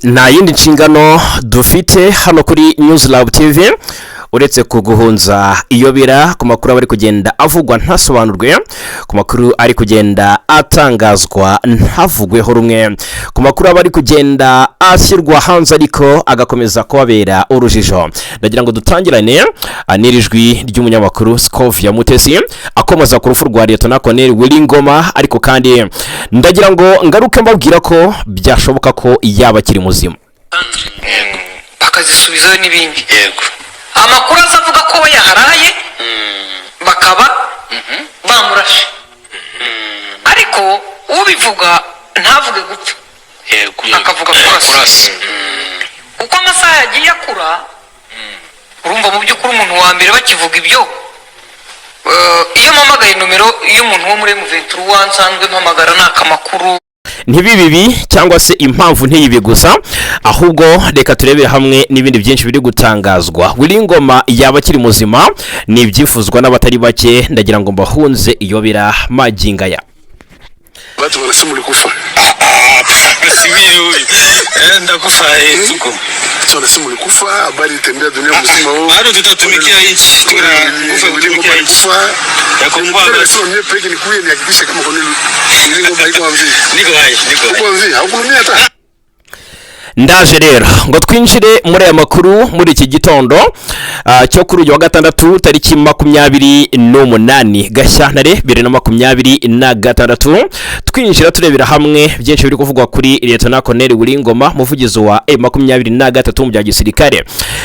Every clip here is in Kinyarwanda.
Nta yindi nshingano dufite hano kuri News Lab TV uretse kuguhunza iyobera ku makuru aba ari kugenda avugwa ntasobanurwe, ku makuru ari kugenda atangazwa ntavugweho rumwe, ku makuru aba ari kugenda ashyirwa hanze ariko agakomeza kubabera urujijo. Ndagira ngo dutangirane n'iri jwi ry'umunyamakuru Scovia Mutesi akomoza ku rupfu rwa Liyetona Koloneli Willy Ngoma, ariko kandi ndagira ngo ngaruke mbabwira ko byashoboka ko yaba akiri muzima. Bakazisubizayo n'ibindi. Yego. Amakuru aza avuga ko we yaharaye, bakaba bamurashe, ariko ubivuga ntavuge gupfa, akavuga kurasa. Kurasa. Uko amasaha yagiye akura, urumva mu by'ukuri umuntu wa mbere bakivuga ibyo, iyo mpamagaye nomero y'umuntu wo muri M23 nsanzwe mpamagara ni akamakuru. Ntibibe ibi cyangwa se impamvu ntiyibi gusa, ahubwo reka turebere hamwe n'ibindi byinshi biri gutangazwa. Willy Ngoma yaba akiri muzima, ni ibyifuzwa n'abatari bake. Ndagira ngo mbahunze iyobera magingaya. Watu wanasema ulikufa. Si mimi huyu. Eh, ndakufa tuko. Watu wanasema ulikufa, habari itembea dunia mzima wewe. Bado tutatumikia nchi. Tunakufa kutumikia nchi. Kufa. Ya komboa basi. Nasema mimi peke nikuye nihakikishe kama kwa nini Willy Ngoma iko mzima. Niko hai, niko hai. Uko mzima, haukulumia hata. Ndaje rero ngo twinjire muri aya makuru muri iki gitondo cyo kuri uyu wa gatandatu, tariki 28 Gashyantare 2026, twinjira turebera hamwe byinshi biri kuvugwa kuri Liyetona Koloneli Willy Ngoma, umuvugizi wa M23 mu bya gisirikare.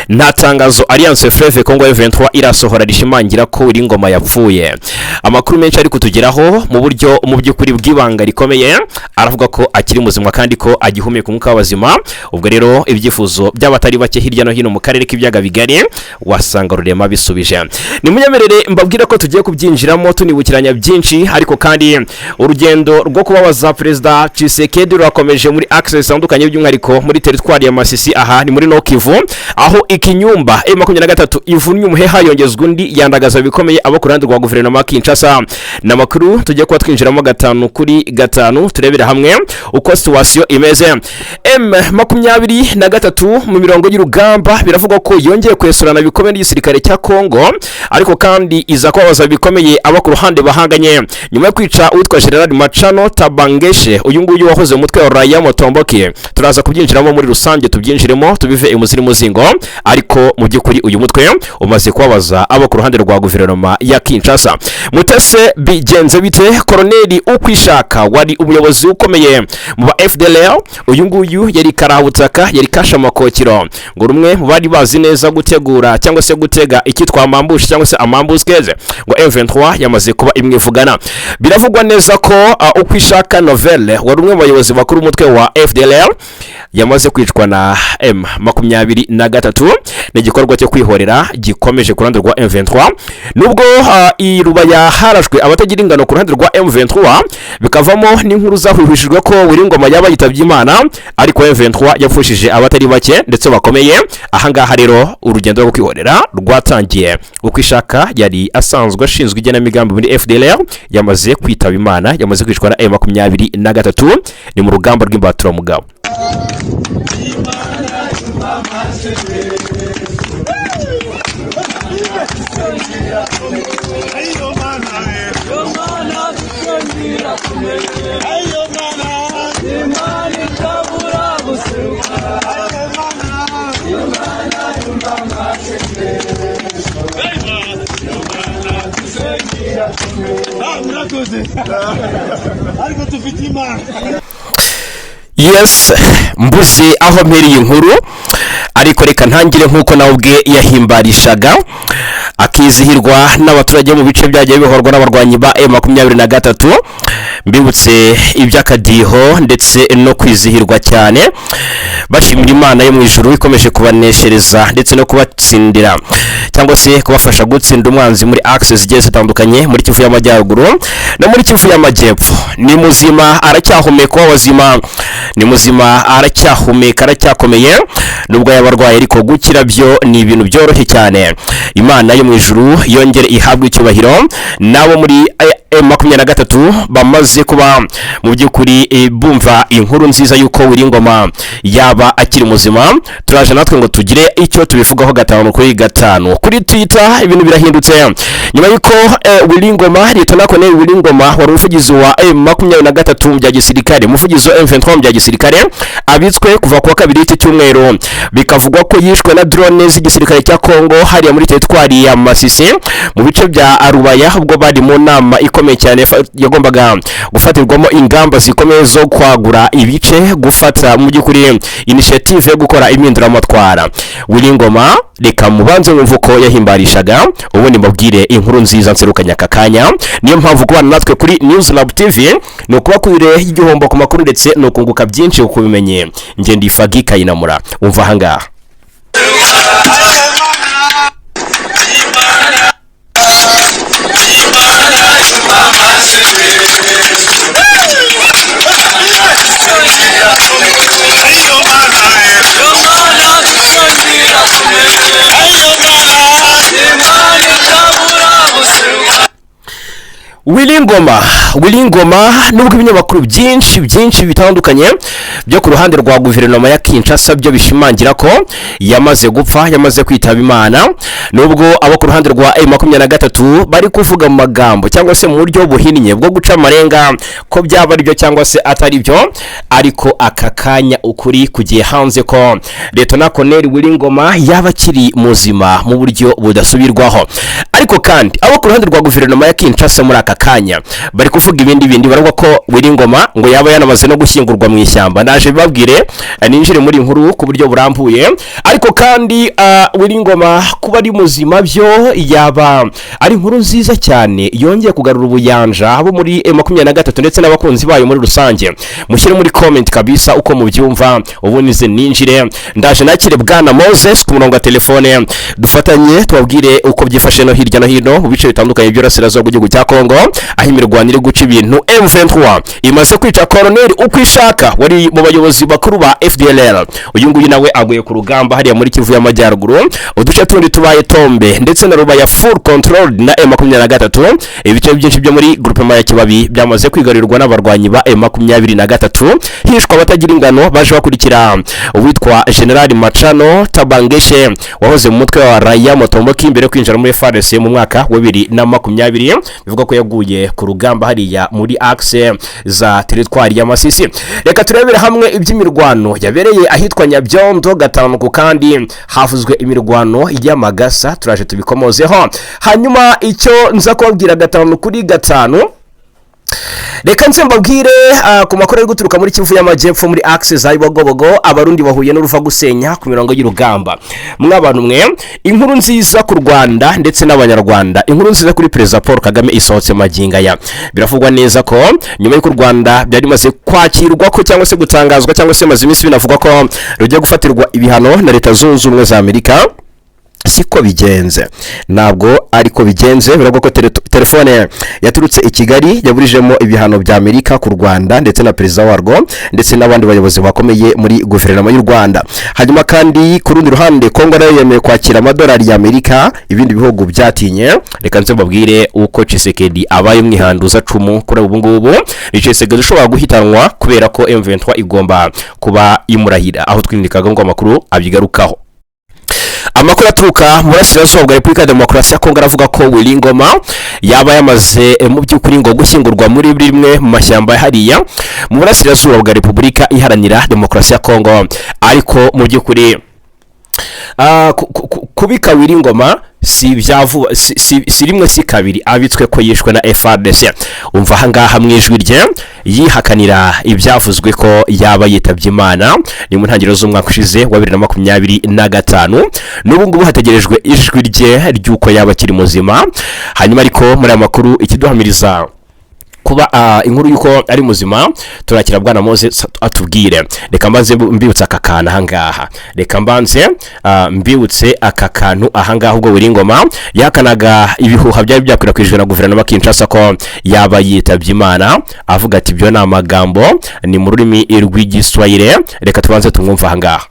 Nta tangazo Alliance Fleuve Congo M23 irasohora rishimangira ko Willy Ngoma yapfuye. Amakuru menshi ari kutugeraho mu buryo mu by'ukuri bw'ibanga rikomeye aravuga ko akiri muzima kandi ko agihumeka umwuka w'abazima. Ubwo rero ibyifuzo by'abatari bake hirya no hino mu karere k'ibiyaga bigari wasanga Rurema bisubije. Nimunyemerere mbabwire ko tugiye kubyinjiramo tunibukiranya byinshi, ariko kandi urugendo rwo kubabaza Perezida Tshisekedi rurakomeje muri axes zitandukanye, by'umwihariko muri teritwari ya Masisi. Aha ni muri Nord Kivu, aho ikinyumba M23 ivunnye umuheha yongezwa undi, yandagaza bikomeye abo ku ruhande rwa guverinoma ya Kinshasa. Ni amakuru tugiye kuba twinjiramo gatanu kuri gatanu, turebera hamwe uko situation imeze. M23 mu mirongo y'urugamba biravugwa ko yongeye kwesurana bikomeye n'igisirikare cya Congo, ariko kandi iza kubabaza bikomeye abo ku ruhande bahanganye nyuma yo kwica uwitwa General Machano Tabangeshe, uyu nguyu wahoze mu mutwe wa Raia Mutomboki. Turaza kubyinjiramo muri rusange, tubyinjiremo tubive imuziri muzingo, ariko mu by'ukuri uyu mutwe umaze kubabaza abo ku ruhande rwa guverinoma ya Kinshasa. Mutese, bigenze bite? Koroneli Ukwishaka wari umuyobozi ukomeye mu ba FDLR, uyu nguyu yari karabutaka, yari kashamakokiro, ngo rumwe mu bari bazi neza gutegura cyangwa se gutega icyitwa ambush cyangwa se amambusqueze, ngo M23 yamaze kuba imwivugana. Biravugwa neza ko Ukwishaka Novelle wari umwe mu bayobozi bakuru b'umutwe wa FDLR yamaze kwicwa na M23. Ni igikorwa cyo kwihorera gikomeje ku ruhande rwa M23, nubwo i Rubaya harashwe abatagira ingano ku ruhande rwa M23, bikavamo n'inkuru zahwihwishijwe ko Willy Ngoma yaba yitabye Imana, ariko M23 yapfushije abatari bake ndetse bakomeye. Ahangaha rero urugendo rwo kwihorera rwatangiye. Ukwishaka yari asanzwe ashinzwe igenamigambi muri FDLR yamaze kwitaba Imana, yamaze kwicwa na M23. Ni mu rugamba rw'imbaturamugabo. Ariko dufite Imana. Yes, mbuze aho mpereye inkuru, ariko reka ntangire nk'uko nawe ubwe yahimbarishaga akizihirwa n'abaturage mu bice byagiye bihorwa n'abarwanyi ba M23. Mbibutse iby'akadiho ndetse no kwizihirwa cyane bashimira Imana yo mu ijuru ikomeje kubaneshereza ndetse no kubatsindira cyangwa se kubafasha gutsinda umwanzi muri axes zigiye zitandukanye muri Kivu y'Amajyaruguru no muri Kivu y'Amajyepfo. Ni muzima, aracyahumeka w'abazima, ni muzima, aracyahumeka, aracyakomeye nubwo yaba arwaye, ariko gukira byo ni ibintu byoroshye cyane. Imana yo mu ijuru yongere ihabwe icyubahiro n'abo muri M23 bamaze kuba mu by'ukuri bumva inkuru nziza y'uko Willy Ngoma yaba akiri muzima. Turaje natwe ngo tugire icyo tubivugaho gatanu kuri gatanu. Kuri Twitter ibintu birahindutse nyuma y'uko Willy Ngoma, Lieutenant Colonel Willy Ngoma, wari umuvugizi wa M23 mu bya gisirikare, umuvugizi wa M23 mu bya gisirikare, abitswe kuva kuwa kabiri y'iki cyumweru, bikavugwa ko yishwe na drone z'igisirikare cya Congo hariya muri teritwari ya Masisi mu bice bya Rubaya, ubwo bari mu nama ikomeye cyane yagombaga gufatirwamo ingamba zikomeye zo kwagura ibice, gufata mu by'ukuri initiative yo gukora impinduramatwara. Willy Ngoma, reka mubanze mwumve uko yahimbarishaga, ubundi mbabwire inkuru nziza nserukanye aka kanya. Niyo mpamvu kubana natwe kuri News Lab TV ni ukuba kure y'igihombo ku makuru ndetse ni ukunguka byinshi ku kubimenye. Njye ndi Fagi Kayinamura, umva ahangaha. Willy Ngoma, Willy Ngoma, nubwo ibinyamakuru byinshi byinshi bitandukanye byo ku ruhande rwa guverinoma ya Kinshasa byo bishimangira ko yamaze gupfa, yamaze kwitaba Imana, nubwo abo ku ruhande rwa M23 bari kuvuga mu magambo cyangwa se mu buryo buhinnye bwo guca amarenga ko byaba ari byo cyangwa se atari byo, ariko aka kanya ukuri kugiye hanze ko Lieutenant Colonel Willy Ngoma yaba akiri muzima mu buryo budasubirwaho. Ariko kandi abo ku ruhande rwa guverinoma ya Kinshasa muri aka kanya bari kuvuga ibindi bindi, baravuga ko Willy Ngoma ngo yaba yanamaze no gushyingurwa mu ishyamba. Naje bibabwire, ninjire muri inkuru ku buryo burambuye. Ariko kandi Willy Ngoma kuba ari muzima byo yaba ari inkuru nziza cyane yongeye kugarura ubuyanja abo muri M23 ndetse n'abakunzi bayo muri rusange. Mushyire muri comment kabisa uko mubyumva, ubundi ze ninjire. Ndaje nakire bwana Moses ku murongo wa telefone, dufatanye tubabwire uko byifashe no hirya no hino mu bice bitandukanye by'Iburasirazuba bw'igihugu cya Kongo, aho imirwano iri guca ibintu. M23 imaze kwica Colonel Ukwishaka wari mu bayobozi bakuru ba FDLR. Uyu nguyu nawe aguye ku rugamba hariya muri Kivu y'Amajyaruguru. Uduce tundi tubaye Tombe ndetse na Rubaya full control na M23. Ibice byinshi byo muri groupement ya Kibabi byamaze kwigarurirwa n'abarwanyi ba M23. Hishwa abatagira ingano baje bakurikira uwitwa General Machano Tabangeshe wahoze mu mutwe wa Raia Mutomboki mbere yo kwinjira muri FARDC mu mwaka wa 2020, bivuga ko yaguye ku rugamba hariya muri axe za teritwari ya Masisi. Reka turebere hamwe iby'imirwano yabereye ahitwa Nyabyondo gatanu ku kandi havuzwe imirwano y'amagasa, turaje tubikomozeho. Hanyuma icyo nza kubabwira gatanu kuri gatanu, reka nze mbabwire ku makuru ari guturuka muri Kivu y'Amajyepfo muri axe za Bibogobogo, Abarundi bahuye n'uruva gusenya ku mirongo y'urugamba. Mw'abantu mwe, inkuru nziza ku Rwanda ndetse n'Abanyarwanda, inkuru nziza kuri Perezida Paul Kagame isohotse magingo aya. Biravugwa neza ko nyuma y'uko u Rwanda byari bimaze kwakirwa ko cyangwa se gutangazwa cyangwa se maze iminsi binavugwa ko rugiye gufatirwa ibihano na Leta Zunze Ubumwe za Amerika, siko bigenze, ntabwo ariko bigenze. Biravuga ko telefone yaturutse i Kigali yaburijemo ibihano bya Amerika ku Rwanda ndetse na perezida warwo ndetse n'abandi bayobozi bakomeye muri guverinoma y'u Rwanda. Hanyuma kandi ku rundi ruhande Kongo nayo yemeye kwakira amadolari ya Amerika, ibindi bihugu byatinye. Reka nze mbabwire uko Tshisekedi abaye umwihanduza cumu kuri ubu ngubu. Ni Tshisekedi ushobora guhitanwa kubera ko M23 igomba kuba imurahira, aho twindikaga ngo amakuru abigarukaho. Amakuru aturuka mu burasirazuba bwa Repubulika ya Demokarasi ya Kongo aravuga ko Willy Ngoma yaba yamaze mu by'ukuri ngo gushyingurwa muri rimwe mu mashyamba hariya mu burasirazuba bwa Repubulika Iharanira Demokarasi ya Kongo. Ariko mu by'ukuri kubika Willy Ngoma si ibya vuba, si rimwe si kabiri abitswe ko yishwe na FARDC. Umva ahangaha mu ijwi rye yihakanira ibyavuzwe ko yaba yitabye Imana, ni mu ntangiriro z'umwaka ushize wa 2025. N'ubu ngubu hategerejwe ijwi rye ry'uko yaba akiri muzima. Hanyuma ariko muri aya makuru ikiduhamiriza kuba inkuru y'uko ari muzima, turakira bwana Moses atubwire. Reka mbanze mbibutse aka kantu ahangaha, reka mbanze mbibutse aka kantu ahangaha. Ubwo Willy Ngoma yahakanaga ibihuha byari byakwirakwijwe na guverinoma Kinshasa ko yaba yitabye Imana, avuga ati ibyo ni amagambo, ni mu rurimi rw'Igiswahili. Reka tubanze tumwumva ahangaha,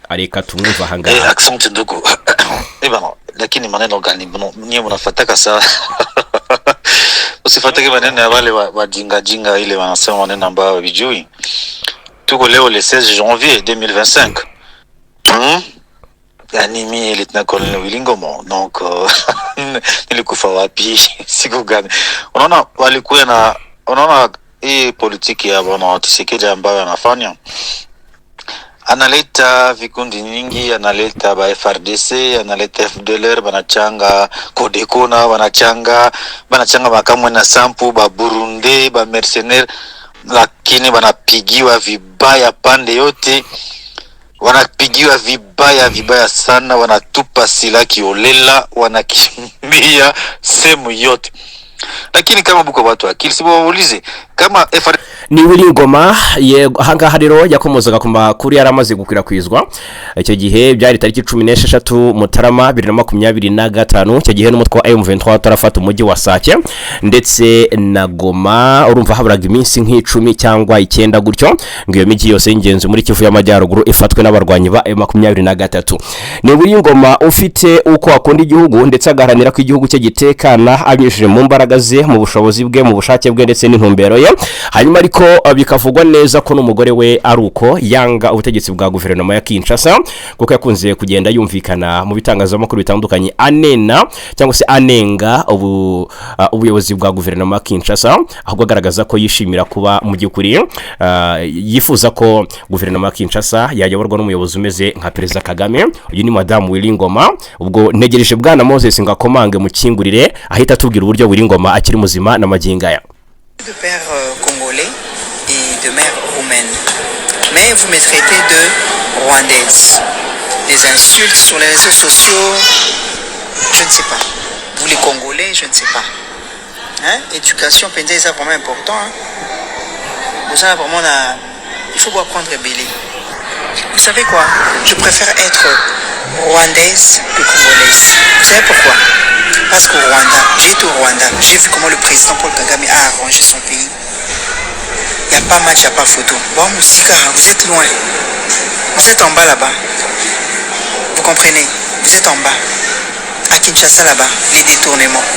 reka tumwumva ahangaha. Asante ndugu. Eh bana, Lakini maneno gani nyie mnafataka saa? Usifatake maneno ya wale wajinga jinga ile wanasema maneno ambayo hawajui. Tuko leo le 16 janvier 2025. Yani mi lieutenant colonel Willy Ngoma, donc nilikufa wapi, siku gani? Unaona walikuwa na, unaona hii politiki ya bwana Tshisekedi ambayo anafanya, analeta vikundi nyingi, analeta ba FARDC, analeta FDLR, banachanga Codeco na banachanga makamwe na sampu ba Burundi, ba mercenaire, lakini banapigiwa vibaya pande yote, wanapigiwa vibaya vibaya sana, wanatupa silaha kiolela, wanakimbia sehemu yote. Lakini kama buko watu akili, si waulize kama FR Ni Willy Ngoma. Yego, ahangaha rero yakomozaga ku makuru yari amaze gukwirakwizwa icyo gihe, byari tariki 16 Mutarama 2025. Icyo gihe n'umutwe wa M23 utarafata umujyi wa Sake ndetse na Goma. Urumva haburaga iminsi nk'10 cyangwa 9 gutyo ngo iyo mijyi yose y'ingenzi muri Kivu y'Amajyaruguru ifatwe n'abarwanyi ba M23. Ni Willy Ngoma ufite uko akunda igihugu ndetse agaharanira ko igihugu cye gitekana abinyujije mu mbaraga ze, mu bushobozi bwe, mu bushake bwe ndetse n'intumbero ye. Hanyuma ariko bikavugwa neza ko n'umugore we ari uko yanga ubutegetsi bwa guverinoma ya Kinshasa, kuko yakunze kugenda yumvikana mu bitangazamakuru bitandukanye anena cyangwa se anenga ubuyobozi bwa guverinoma ya Kinshasa, ahubwo agaragaza ko yishimira kuba mu by'ukuri yifuza ko guverinoma ya Kinshasa yayoborwa n'umuyobozi umeze nka Perezida Kagame. Uyu ni Madamu Willy Ngoma. Ubwo ntegereje bwana Moses ngo akomange mukingurire, ahita atubwira uburyo Willy Ngoma akiri muzima na magingo aya. De père congolais et de mère roumaine. Mais vous me traitez de rwandaise. Des insultes sur les réseaux sociaux, je ne sais pas. Vous les Congolais, je ne sais pas. Hein? Éducation, c'est vraiment important. Hein? Vous avez vraiment il faut apprendre à belé. Vous savez quoi? Je préfère être rwandaise que congolaise. Vous savez pourquoi? Parce qu'au Rwanda, j'ai été au Rwanda, j'ai vu comment le président Paul Kagame a arrangé son pays. Il n'y a pas match, il n'y a pas photo. Bon, Moussika, vous êtes loin. Vous êtes en bas là-bas. Vous comprenez? Vous êtes en bas. À Kinshasa là-bas, les détournements.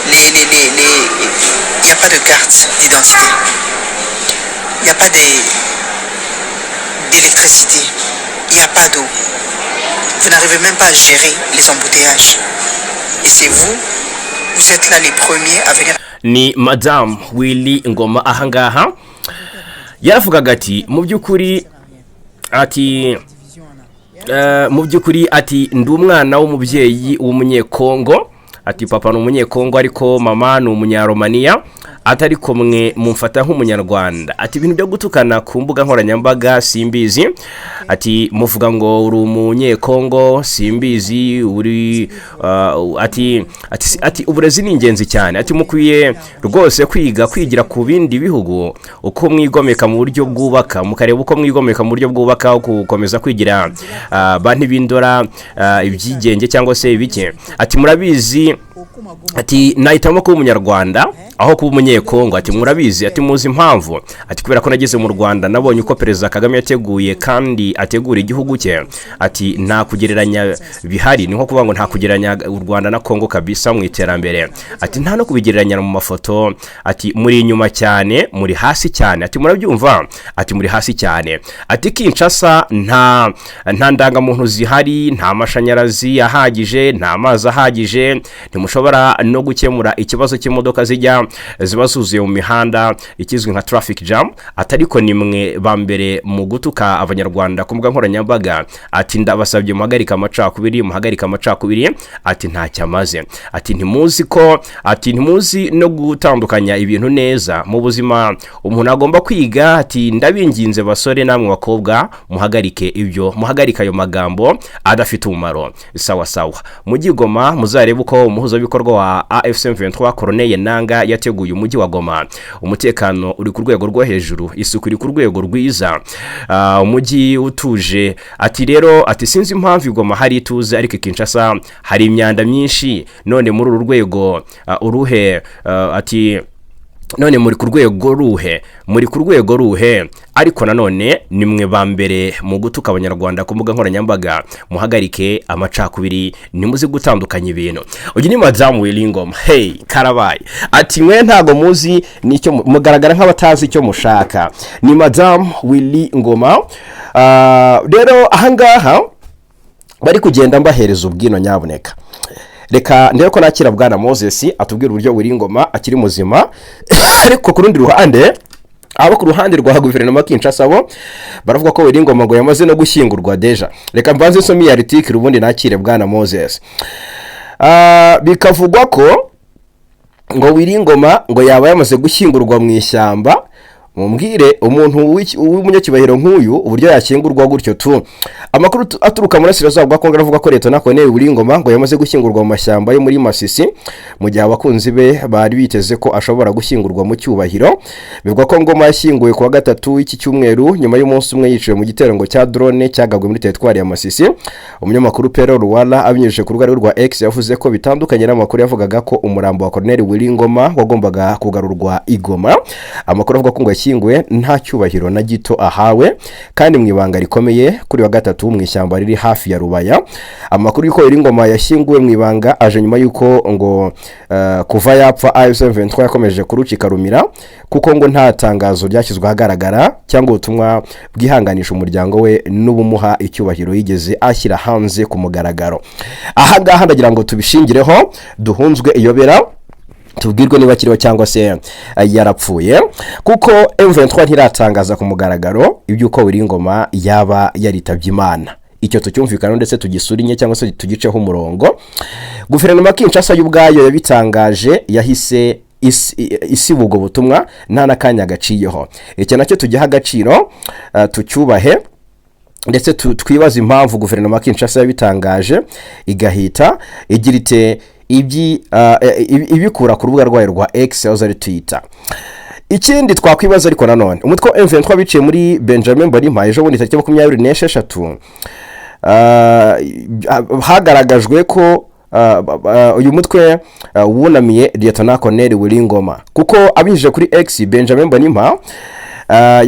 Il n'y a pas de carte d'identité. Il n'y a pas d'électricité. Il n'y a pas d'eau. Vous n'arrivez même pas à gérer les embouteillages. Et c'est vous, vous êtes là les premiers à venir. Ni Madamu Willy Ngoma. Ahangaha yaravugaga ati mu by'ukuri ati mu by'ukuri ati ndi umwana w'umubyeyi w'umunyekongo, ati papa ni umunyekongo ariko mama ni umunyaromaniya, ati ariko mwe mumfata nk'umunyarwanda, ati ibintu byo gutukana ku mbuga nkoranyambaga simbizi, ati muvuga ngo uri umunyekongo simbizi uri ati uburezi ni ingenzi cyane, ati mukwiye rwose kwiga kwigira ku bindi bihugu uko mwigomeka mu buryo bwubaka, mukareba uko mwigomeka mu buryo bwubaka, gukomeza kwigira ba ntibindora ibyigenge cyangwa se ibike. Ati murabizi, ati nahitamo kuba umunyarwanda aho kuba umunyekongo, ati murabizi, ati muzi impamvu, ati kubera ko nageze mu Rwanda nabonye uko Perezida Kagame yateguye kandi ategura igihugu cye, ati nta kugereranya bihari, ni nko kuvuga ngo nta kugereranya u Rwanda na Kongo kabisa mu iterambere, ati nta no kubigereranya mu mafoto, ati muri inyuma cyane, muri hasi cyane, ati murabyumva, ati muri hasi cyane, ati Kinshasa nta ndangamuntu zihari, nta mashanyarazi ahagije, nta mazi ahagije, ntimushobora no gukemura ikibazo cy'imodoka zijya ziba zuzuye mu mihanda, ikizwi nka traffic jam, ati ariko ni mwe ba mbere mu gutuka abanyarwanda ku mbuga nkoranyambaga, ati ndabasabye muhagarike amacakubiri, muhagarike amacakubiri, ati ntacyo amaze, ati ntimuzi ko, ati ntimuzi no gutandukanya ibintu neza mu buzima umuntu agomba kwiga, ati ndabinginze basore namwe bakobwa, muhagarike ibyo, muhagarike ayo magambo adafite umumaro. Sawa sawa, mujyi Goma muzarebe uko umuhuzabikorwa wa AFC M23 Corneille Nanga yateguye umujyi wa Goma. Umutekano uri ku rwego rwo hejuru, isuku iri ku rwego rwiza, umujyi utuje. Ati rero ati sinzi impamvu i Goma hari ituze ariko i Kinshasa hari imyanda myinshi. None muri uru rwego uruhe ati None muri ku rwego ruhe? Muri ku rwego ruhe? Ariko nanone ni mwe ba mbere mu gutuka Abanyarwanda ku mbuga nkoranyambaga. Muhagarike amacakubiri, ntimuzi gutandukanya ibintu. Uyu ni Madamu Willy Ngoma. Hey, karabaye! Ati mwe ntago muzi nicyo mugaragara nk'abatazi icyo mushaka. Ni Madamu Willy Ngoma. Rero ahangaha bari kugenda mbahereza ubwino. Nyabuneka reka ndebe ko nakira Bwana Moses atubwira uburyo Willy Ngoma akiri muzima. Ariko ku rundi ruhande, abo ku ruhande rwa guverinoma Kinshasa bo baravuga ko Willy Ngoma ngo yamaze no gushyingurwa déjà. Reka mbanze nsome iyi article, ubundi nakire Bwana Moses. Bikavugwa ko ngo Willy Ngoma ngo yaba yamaze gushyingurwa mu ishyamba. Mumbwire umuntu w'umunyacyubahiro nk'uyu uburyo yashyingurwa gutyo tu. Amakuru aturuka muri Burasirazuba bwa Kongo aravuga ko Leta Colonel Willy Ngoma ngo yamaze gushyingurwa mu mashyamba yo muri Masisi, mu gihe abakunzi be bari biteze ko ashobora gushyingurwa mu cyubahiro. Bivugwa ko Ngoma yashyinguwe ku wa gatatu w'iki cyumweru, nyuma y'umunsi umwe yiciwe mu gitero ngo cya drone cyagabwe muri teritwari ya Masisi. Umunyamakuru Pero Ruwala, abinyujije ku rubuga rwa X, yavuze ko bitandukanye n'amakuru yavugaga ko umurambo wa Colonel Willy Ngoma wagombaga kugarurwa i Goma. Amakuru avuga ko ngo yashyinguwe nta cyubahiro na gito ahawe kandi mu ibanga rikomeye kuri wa gatatu mu ishyamba riri hafi ya Rubaya. Amakuru y'uko Willy Ngoma yashyinguwe mu ibanga aje nyuma y'uko ngo kuva yapfa AFC M23 yakomeje kurucika rumira, kuko ngo nta tangazo ryashyizwe ahagaragara cyangwa ubutumwa bwihanganisha umuryango we n'ubumuha icyubahiro yigeze ashyira hanze ku mugaragaro. Aha ngaha ndagira ngo tubishingireho duhunzwe iyobera, tubwirwe niba akiriho cyangwa se yarapfuye, kuko M23 ntiratangaza ku mugaragaro iby'uko Willy Ngoma yaba yaritabye Imana. Icyo tucyumvikana ndetse tugisurinye cyangwa se tugiceho umurongo. Guverinoma ya Kinshasa yo ubwayo yabitangaje, yahise isiba ubwo butumwa nta n'akanya gaciyeho. Icyo nacyo tugiha agaciro, tucyubahe, ndetse twibaze impamvu guverinoma ya Kinshasa yabitangaje igahita igira ite ibikura ku rubuga rwayo rwa X, yahoze ari Twitter. Ikindi twakwibaza ariko nanone, umutwe wa M23 biciye muri Benjamin Mbonimpa, ejo bundi tariki 26 hagaragajwe ko uyu mutwe wunamiye Lieutenant Colonel Willy Ngoma, kuko abinyujije kuri X Benjamin Mbonimpa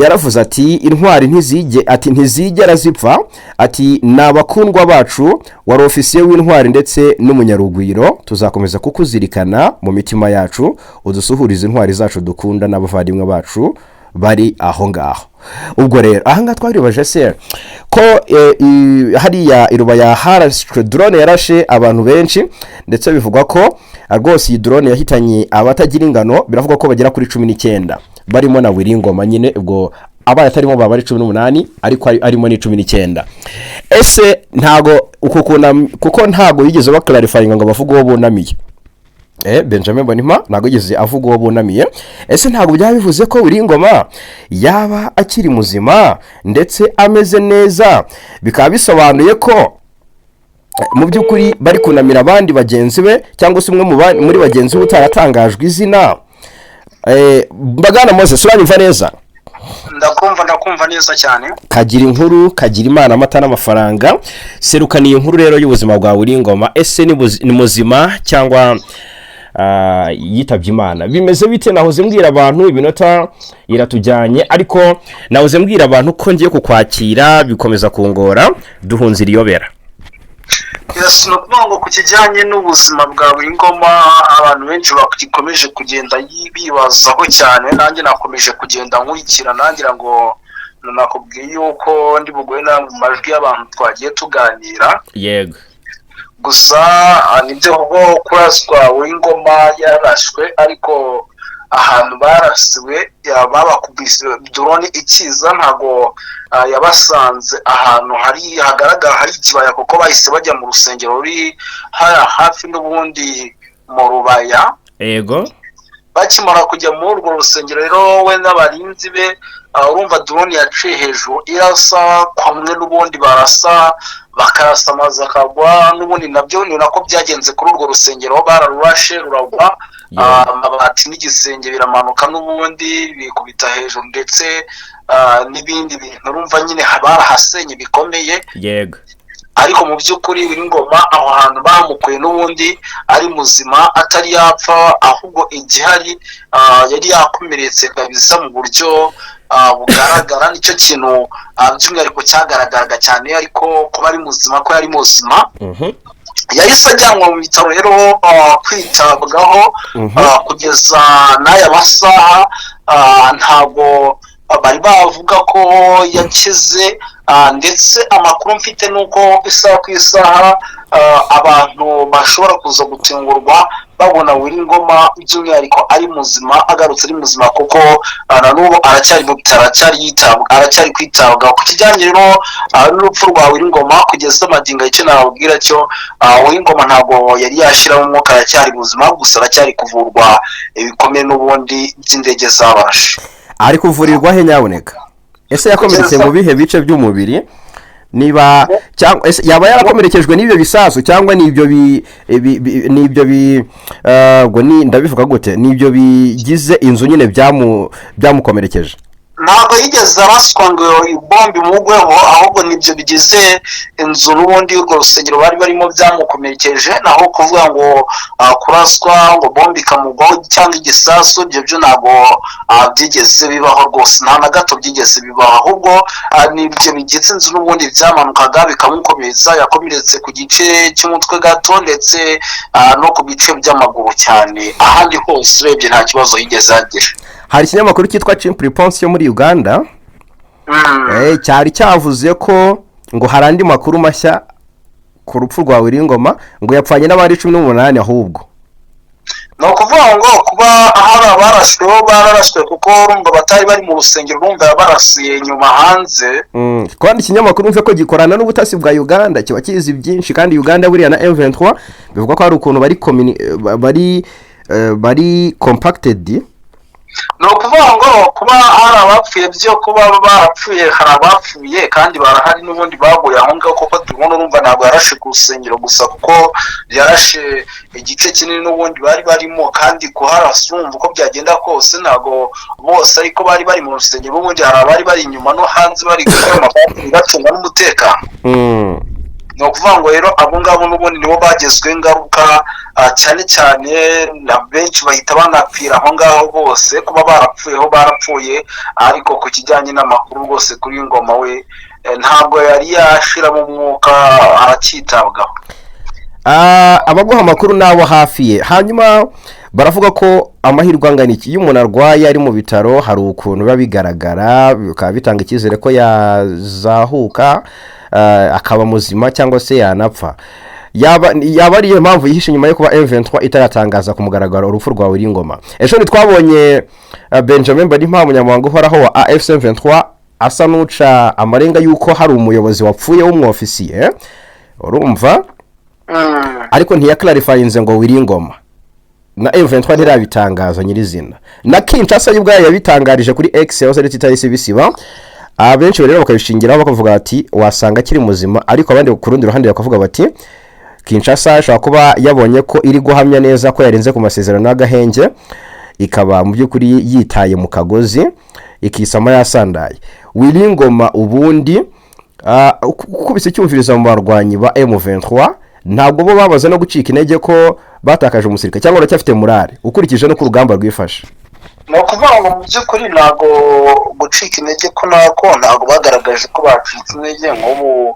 yaravuze ati intwari ntizige, ati ntizigera zipfa, ati ni abakundwa bacu, wari ofisiye w'intwari ndetse n'umunyarugwiro, tuzakomeza kukuzirikana mu mitima yacu, udusuhurize intwari zacu dukunda n'abavandimwe bacu bari aho ngaho. Ubwo rero aha ngaha twaribaje se ko hariya i Rubaya harashwe drone yarashe abantu benshi, ndetse bivugwa ko rwose iyi drone yahitanye abatagira ingano. Biravugwa ko bagera kuri 19 barimo na Willy Ngoma nyine. Ubwo abaye atarimo baba ari 18, ariko arimo ni 19. Ese ntago uku kuko ntago yigeze baclarifyinga ngo bavuge uwo bunamiye? Benjamin Mbonimpa ntabwo yigeze avuga uwo bunamiye. Ese ntabwo byaba bivuze ko Willy Ngoma yaba akiri muzima ndetse ameze neza, bikaba bisobanuye ko mu by'ukuri bari kunamira abandi bagenzi be, cyangwa se umwe muri bagenzi be utaratangajwe izina? Mbagana Moses, uranyumva neza? Ndakumva, ndakumva neza cyane. Kagira inkuru, kagira Imana, amata n'amafaranga. Serukana iyi nkuru rero y'ubuzima bwa Willy Ngoma. Ese ni muzima cyangwa yitabye Imana? Bimeze bite? Nahoze mbwira abantu, iminota iratujyanye, ariko nahoze mbwira abantu ko ngiye kukwakira bikomeza kungora. Duhunze iriyobera. Yes, ni ukuvuga ngo ku kijyanye n'ubuzima bwa Willy Ngoma, abantu benshi bakomeje kugenda bibazaho cyane. Nanjye nakomeje kugenda nkurikira, nangira ngo nakubwiye yuko ndi buguhe na mu majwi y'abantu twagiye tuganira. Gusa nibyo koko kuraswa, Willy Ngoma yarashwe, ariko ahantu barasiwe babakubise drone ikiza, ntago yabasanze ahantu hari hagaragara hari ikibaya, kuko bahise bajya mu rusengero ruri hariya hafi n'ubundi mu Rubaya. Bakimara kujya muri urwo rusengero rero, we n'abarinzi be, urumva drone yaciye hejuru irasa kumwe n'ubundi barasa, bakarasa amazu akagwa. N'ubundi nabyo ni nako byagenze kuri urwo rusengero, bararurashe ruragwa, amabati n'igisenge biramanuka n'ubundi bikubita hejuru, ndetse n'ibindi bintu. Urumva nyine barahasenye bikomeye. Ariko mu by'ukuri Willy Ngoma aho hantu bamukuye n'ubundi ari muzima, atari yapfa, ahubwo igihari yari yakomeretse kabisa mu buryo bugaragara. Nicyo kintu by'umwihariko cyagaragaraga cyane, ariko kuba ari muzima, ko yari muzima, yahise ajyanwa mu bitaro rero kwitabwaho. Kugeza n'aya masaha ntabwo bari bavuga ko yakize, ndetse amakuru mfite ni uko isaha ku isaha abantu bashobora kuza gutungurwa babona Willy Ngoma by'umwihariko ari muzima, agarutse ari muzima, kuko na n'ubu aracyari mu bitaro, aracyari kwitabwaho. Ku kijyanye rero n'urupfu rwa Willy Ngoma, kugeza magingo icyo nababwira cyo, Willy Ngoma ntabwo yari yashyiramo umwuka, aracyari muzima, gusa aracyari kuvurwa ibikomere n'ubundi by'indege zabarashe. Ari kuvurirwa he nyaboneka? Ese yakomeretse mu bihe bice by'umubiri? Niba cyangwa ese yaba yarakomerekejwe n'ibyo bisasu, cyangwa n'ibyo bi bi- bi- n'ibyo bi ubwo ni ndabivuga gute, n'ibyo bigize inzu nyine byamukomerekeje? Ntabwo yigeze araswa ngo ibombe imugweho, ahubwo nibyo bigize inzu n'ubundi urwo rusengero bari barimo byamukomerekeje. Naho kuvuga ngo kuraswa ngo bombe ikamugwaho cyangwa igisasu, ibyo byo ntabwo byigeze bibaho rwose, nta na gato byigeze bibaho. Ahubwo nibyo bigize inzu n'ubundi byamanukaga bikamukomeretsa. Yakomeretse ku gice cy'umutwe gato, ndetse no ku bice by'amaguru cyane. Ahandi hose urebye nta kibazo yigeze agira. Hari ikinyamakuru cyitwa Chimp Response yo muri Uganda cyari cyavuze ko ngo hari andi makuru mashya ku rupfu rwa Willy Ngoma, ngo yapfanye n'abandi 18 ahubwo. Ni ukuvuga ngo kuba hari abarashweho, bararashwe kuko urumva batari bari mu rusengero, urumva yabarasiye inyuma hanze. Kandi ikinyamakuru mve ko gikorana n'ubutasi bwa Uganda, kiba kizi byinshi. Kandi Uganda buriya na M23 bivugwa ko hari ukuntu bari bari compacted. Ni ukuvuga ngo kuba hari abapfuye byo, kuba barapfuye, hari abapfuye kandi barahari n'ubundi baguye aho ngaho, kuko tubona urumva ntabwo yarashe ku rusengero gusa, kuko yarashe igice kinini n'ubundi bari barimo. Kandi kuharasa, urumva uko byagenda kose ntabwo bose ariko bari bari mu rusengero, n'ubundi hari abari bari inyuma no hanze bari gukora amapampu bacunga n'umutekano. Ni ukuvuga ngo rero abo ngabo n'ubundi nibo bagezweho ingaruka cyane cyane, na benshi bahita banapfira aho ngaho bose. Kuba barapfuyeho barapfuye, ariko ku kijyanye n'amakuru rwose kuri Ngoma we ntabwo yari yashiramo umwuka, aracyitabwaho. Abaguha amakuru n'abo hafi ye, hanyuma baravuga ko amahirwe angana iki? Iyo umuntu arwaye ari mu bitaro, hari ukuntu biba bigaragara, bikaba bitanga icyizere ko yazahuka akaba muzima cyangwa se yanapfa. Yaba ariyo mpamvu yihishe nyuma yo kuba M23 itaratangaza ku mugaragaro urupfu rwa Willy Ngoma. Ejo ntitwabonye Benjamin Mbonimpa, umunyamabanga uhoraho wa AFC M23, asa n'uca amarenga y'uko hari umuyobozi wapfuye w'umwofisiye, urumva? Ariko ntiyaclarifyinze ngo Willy Ngoma, na M23 ntirabitangaza nyirizina, na Kinshasa yo ubwayo yabitangarije kuri X yahoze ari Twitter bisiba. Abenshi rero bakabishingiraho bakavuga bati wasanga akiri muzima, ariko abandi ku rundi ruhande bakavuga bati Kinshasa ishobora kuba yabonye ko iri guhamya neza ko yarenze ku masezerano y'agahenge, ikaba mu by'ukuri yitaye mu kagozi ikisama yasandaye. Willy Ngoma ubundi ukubise icyumvirizo mu barwanyi ba M23, ntabwo bo babaze no gucika intege ko batakaje umusirikare, cyangwa baracyafite morale ukurikije no ku rugamba rwifashe? Ni ukuvuga ngo mu by'ukuri ntabwo gucika intege ko nako ntabwo bagaragaje ko bacitse intege. Nk'ubu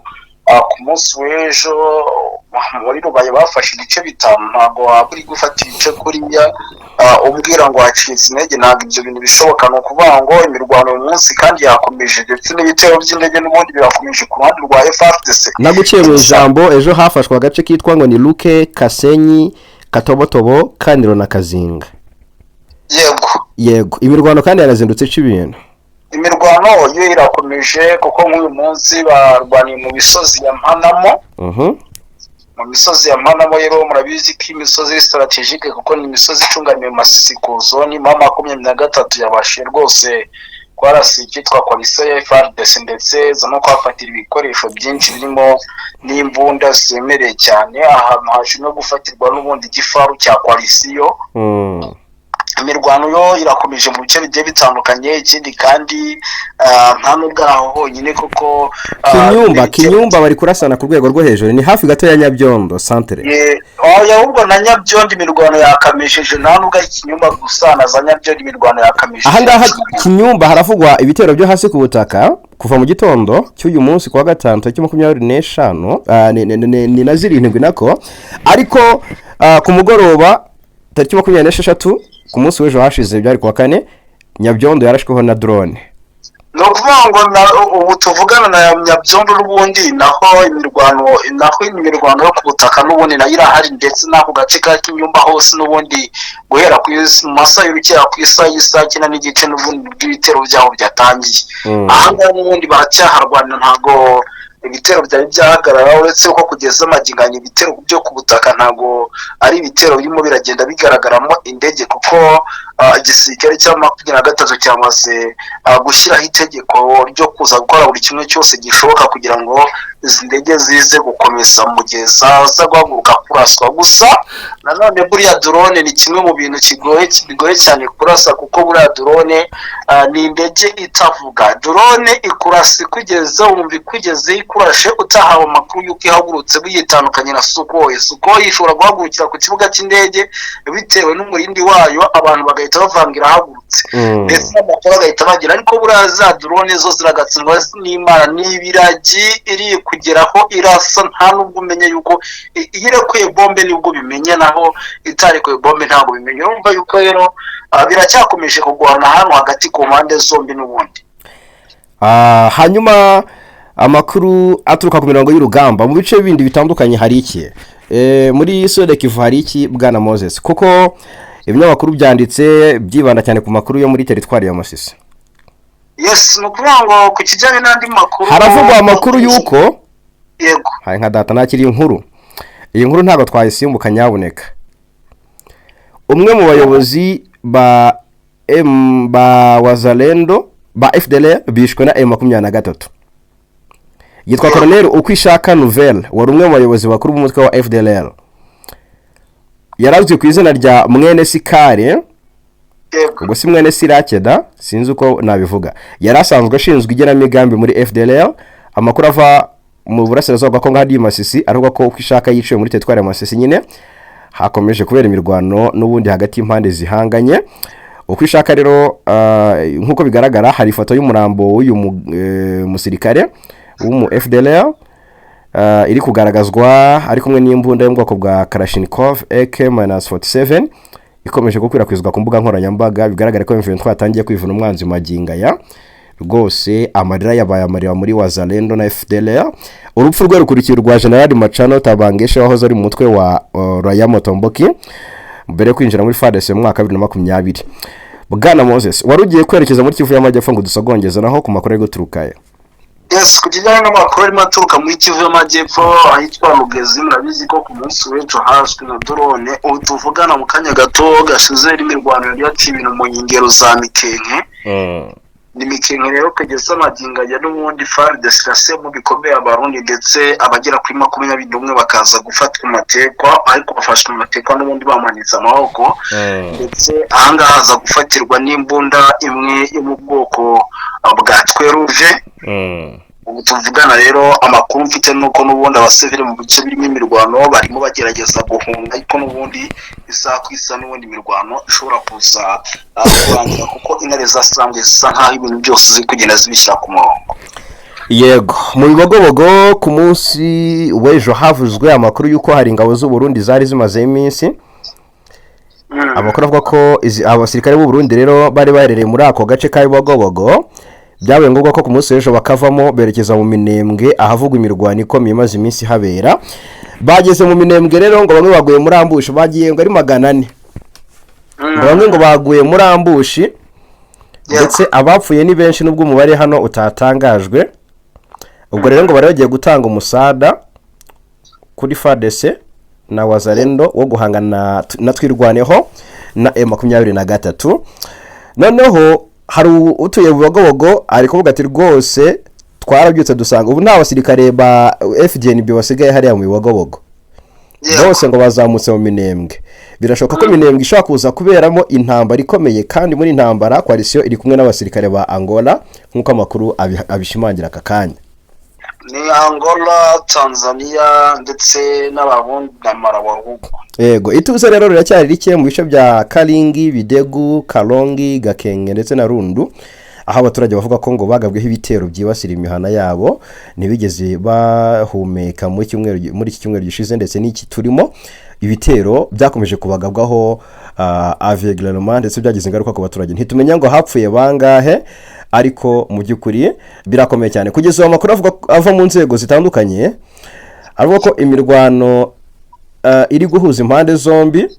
ku munsi w'ejo muri Rubaya bafashe ibice 5. Ntabwo waba uri gufata ibice kuriya umbwira ngo wacitse intege, ntabwo ibyo bintu bishoboka. Ni ukuvuga ngo imirwano uyu munsi kandi yakomeje, ndetse n'ibitero by'indege n'ubundi birakomeje ku ruhande rwa FARDC. Naguciye mu ijambo, ejo hafashwe agace kitwa ngo ni Luke, Kasenyi, Katobotobo, Kaniro na Kazinga. Yego. Yego, imirwano kandi yanazindutse ica ibintu. Imirwano yo irakomeje, kuko nk'uyu munsi barwaniye mu misozi ya Mpanamo. Mu misozi ya Mpanamo rero murabizi ko imisozi iri stratégique, kuko ni imisozi icunganiye Masisi ku zone M23, yabashije rwose kwarasa icyitwa coalition ya FARDC, ndetse za no kuhafatira ibikoresho byinshi birimo n'imbunda ziremereye cyane, ahantu haje no gufatirwa n'ubundi igifaru cya coalition. Imirwano yo irakomeje mu bice bigiye bitandukanye. Ikindi kandi, nta nubwo ari aho honyine kuko Kinyumba, Kinyumba bari kurasana ku rwego rwo hejuru, ni hafi gato ya Nyabyondo santere. Oya, ahubwo na Nyabyondo imirwano yakamesheje. Nta nubwo ari Kinyumba gusa, na za Nyabyondo imirwano yakamesheje. Ahangaha Kinyumba haravugwa ibitero byo hasi ku butaka kuva mu gitondo cy'uyu munsi ku wa gatanu tariki 25, ni na 7 nako, ariko ku mugoroba tariki 26, ku munsi w'ejo hashize, byari ku wa kane, Nyabyondo yarashweho na drone. Ni ukuvuga ngo ubu tuvugana na Nyabyondo n'ubundi naho imirwano yo ku butaka n'ubundi nayo irahari, ndetse n'ako gace ka Kinyumba hose n'ubundi guhera mu masaha y'urukera, ku isaha y'isaa 9:30, n'ubundi bw'ibitero byaho byatangiye. Aha ngaha n'ubundi baracyaharwanira, ntabwo ibitero byari byahagarara, uretse ko kugeza magingo aya ibitero byo ku butaka ntabwo ari ibitero birimo biragenda bigaragaramo indege, kuko igisirikare cya 23 cyamaze gushyiraho itegeko ryo kuza gukora buri kimwe cyose gishoboka kugira ngo izi ndege zize gukomeza mu gihe zaza guhaguruka kuraswa. Gusa nanone buriya drone ni kimwe mu bintu kigoye, bigoye cyane kurasa, kuko buriya drone ni indege itavuga. Drone ikurasa ikugeze, wumva ikugeze ikurashe utahawe amakuru y'uko ihagurutse. Buyitandukanye na Sukhoi. Sukhoi ishobora guhagurukira ku kibuga cy'indege bitewe n'umurindi wayo, abantu bagahita bavanga irahagurutse, ndetse n'amakuru agahita bagira. Ariko buriya za drone zo ziragatsindwa n'Imana, ni ibiragi iri kugeraho irasa, nta nubwo umenya yuko iyo irekuye bombe nibwo bimenya, naho itarekuye bombe ntabwo bimenya. Urumva yuko rero biracyakomeje kugorana hano hagati ku mpande zombi n'ubundi. Hanyuma amakuru aturuka ku mirongo y'urugamba mu bice bindi bitandukanye hari iki? Muri Sud-Kivu hari iki, bwana Moses? Kuko ibinyamakuru byanditse byibanda cyane ku makuru yo muri teritwari ya Masisi. Yes, ni ukuvuga ngo ku kijyanye n'andi makuru haravugwa amakuru y'uko Yego. Hari nka data nakiri inkuru, iyi nkuru ntabwo twayisimbuka nyabuneka. Umwe mu bayobozi ba M ba Wazalendo ba FDLR bishwe na M23 yitwa Colonel Ukwishaka Nouvelle, wari umwe mu bayobozi bakuru b'umutwe wa FDLR, yarazwi ku izina rya Mwene Sikare. Ubwo si Mwene Sirakeda, sinzi uko nabivuga. Yari asanzwe ashinzwe igenamigambi muri FDLR. Amakuru ava mu burasirazuba bwa Kongo hariya i Masisi aravuga ko Ukwishaka yiciwe muri teritwari ya Masisi nyine, hakomeje kubera imirwano n'ubundi hagati y'impande zihanganye. Ukwishaka rero, nk'uko bigaragara, hari ifoto y'umurambo w'uyu musirikare w'umu FDLR iri kugaragazwa ari kumwe n'imbunda yo mu bwoko bwa Kalashnikov AK-47, ikomeje gukwirakwizwa ku mbuga nkoranyambaga. Bigaragara ko M23 yatangiye kwivuna umwanzi magingo aya. Rwose amarira yabaye amarira muri Wazalendo na FDLR. Urupfu rwe rukurikiye urwa General Machano Tabangeshe wahoze ari mu mutwe wa Raia Mutomboki mbere yo kwinjira muri FARDC mu mwaka wa 2020. Bwana Moses, wari ugiye kwerekeza muri Kivu y'Amajyepfo ngo dusogongeze naho ku makuru ari guturukayo. Yes, ku kijyanye n'amakuru arimo aturuka muri Kivu y'Amajyepfo ahitwa Rugezi, murabizi ko ku munsi w'ejo haswe na drone. Ubu tuvugana mu kanya gato gashize imirwano yari yaciye ibintu mu nkengero za Mikenke. Ni Mikenke rero kugeza magingo aya n'ubundi FARDC irasemo bikomeye Abarundi, ndetse abagera kuri 21 bakaza gufatwa amatekwa, ariko bafashwe amatekwa n'ubundi bamanitse amaboko. Ndetse ahangaha haza gufatirwa n'imbunda imwe yo mu bwoko bwa 12. Ubu tuvugana rero amakuru mfite nuko n'ubundi abasivili mu bice birimo imirwano barimo bagerageza guhunga, ariko n'ubundi isaha ku isaha n'ubundi imirwano ishobora kuza kurangira, kuko intare zasanzwe zisa nk'aho ibintu byose ziri kugenda zibishyira ku murongo. Yego, mu Bibogobogo ku munsi w'ejo havuzwe amakuru y'uko hari ingabo z'u Burundi zari zimazeho iminsi. Amakuru avuga ko abasirikare b'u Burundi rero bari baherereye muri ako gace ka Bibogobogo, byabaye ngombwa ko ku munsi w'ejo bakavamo berekeza mu Minembwe ahavugwa imirwano ikomeye imaze iminsi ihabera. Bageze mu Minembwe rero ngo bamwe baguye muri ambush, bagiye ngo ari 400, ngo bamwe ngo baguye muri ambush, ndetse abapfuye ni benshi nubwo umubare hano utatangajwe. Ubwo rero ngo bari bagiye gutanga umusada kuri FARDC na Wazalendo wo guhangana na Twirwaneho na M23. Noneho hari utuye Bubogobogo ari kuvuga ati: "Rwose twarabyutse dusanga ubu nta basirikare ba FDNB basigaye hariya mu Bibogobogo." Bose ngo bazamutse mu Minembwe. Birashoboka ko Minembwe ishobora kuza kuberamo intambara ikomeye, kandi muri intambara coalition iri kumwe n'abasirikare ba Angola, nk'uko amakuru abishimangira aka kanya. Ni Angola, Tanzania ndetse n'Abarundi na Malawi ahubwo. Yego, ituze rero riracyari rike mu bice bya Karingi, Bidegu, Karongi, Gakenke ndetse na Rundu, aho abaturage bavuga ko ngo bagabweho ibitero byibasira imihana yabo, ntibigeze bahumeka muri iki cyumweru gishize ndetse n'iki turimo. Ibitero byakomeje kubagabwaho aveuglement, ndetse byagize ingaruka ku baturage. Ntitumenya ngo hapfuye bangahe, ariko mu by'ukuri birakomeye cyane. Kugeza ubu amakuru avuga ava mu nzego zitandukanye avuga ko imirwano iri guhuza impande zombi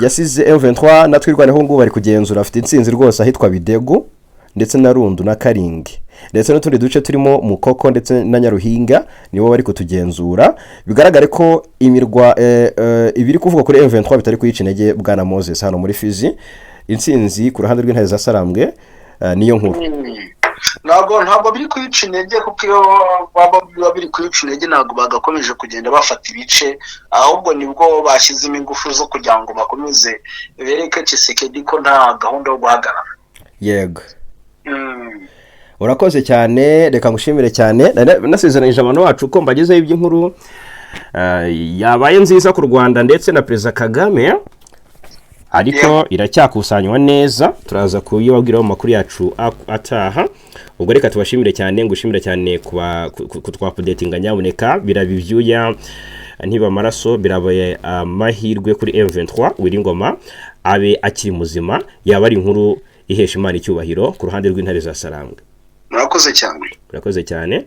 yasize M23 na Twirwaneho ngubu bari kugenzura, afite intsinzi rwose ahitwa Bidegu ndetse na Rundu na Karingi ndetse n'utundi duce turimo Mukoko ndetse na Nyaruhinga, nibo bari kutugenzura. Bigaragare ko imirwa ibiri kuvugwa kuri M23 bitari kuyica intege. Bwana Moses, hano muri Fizi intsinzi ku ruhande rw'Intare za Sarambwe, niyo nkuru. Ntabwo biri kuyica intege, kuko iyo baba biba biri kuyica intege ntabwo bagakomeje kugenda bafata ibice, ahubwo nibwo bashyizemo ingufu zo kugira ngo bakomeze bereke Tshisekedi ko nta gahunda yo guhagarara. Yego. Urakoze cyane, reka ngushimire cyane. Nari nasezeranyije abantu bacu ko mbagezeho iby'inkuru yabaye nziza ku Rwanda ndetse na Perezida Kagame, ariko iracyakusanywa neza, turaza kuyibabwiraho mu makuru yacu ataha. Ubwo reka tubashimire cyane, ngushimire cyane kuba kutwa-updatinga. Nyabuneka biraba ibyuya ntiba amaraso, birabaye amahirwe kuri M23. Willy Ngoma abe akiri muzima, yaba ari inkuru ihesha Imana icyubahiro ku ruhande rw'Intare za Sarambwe. Murakoze cyane. Urakoze cyane.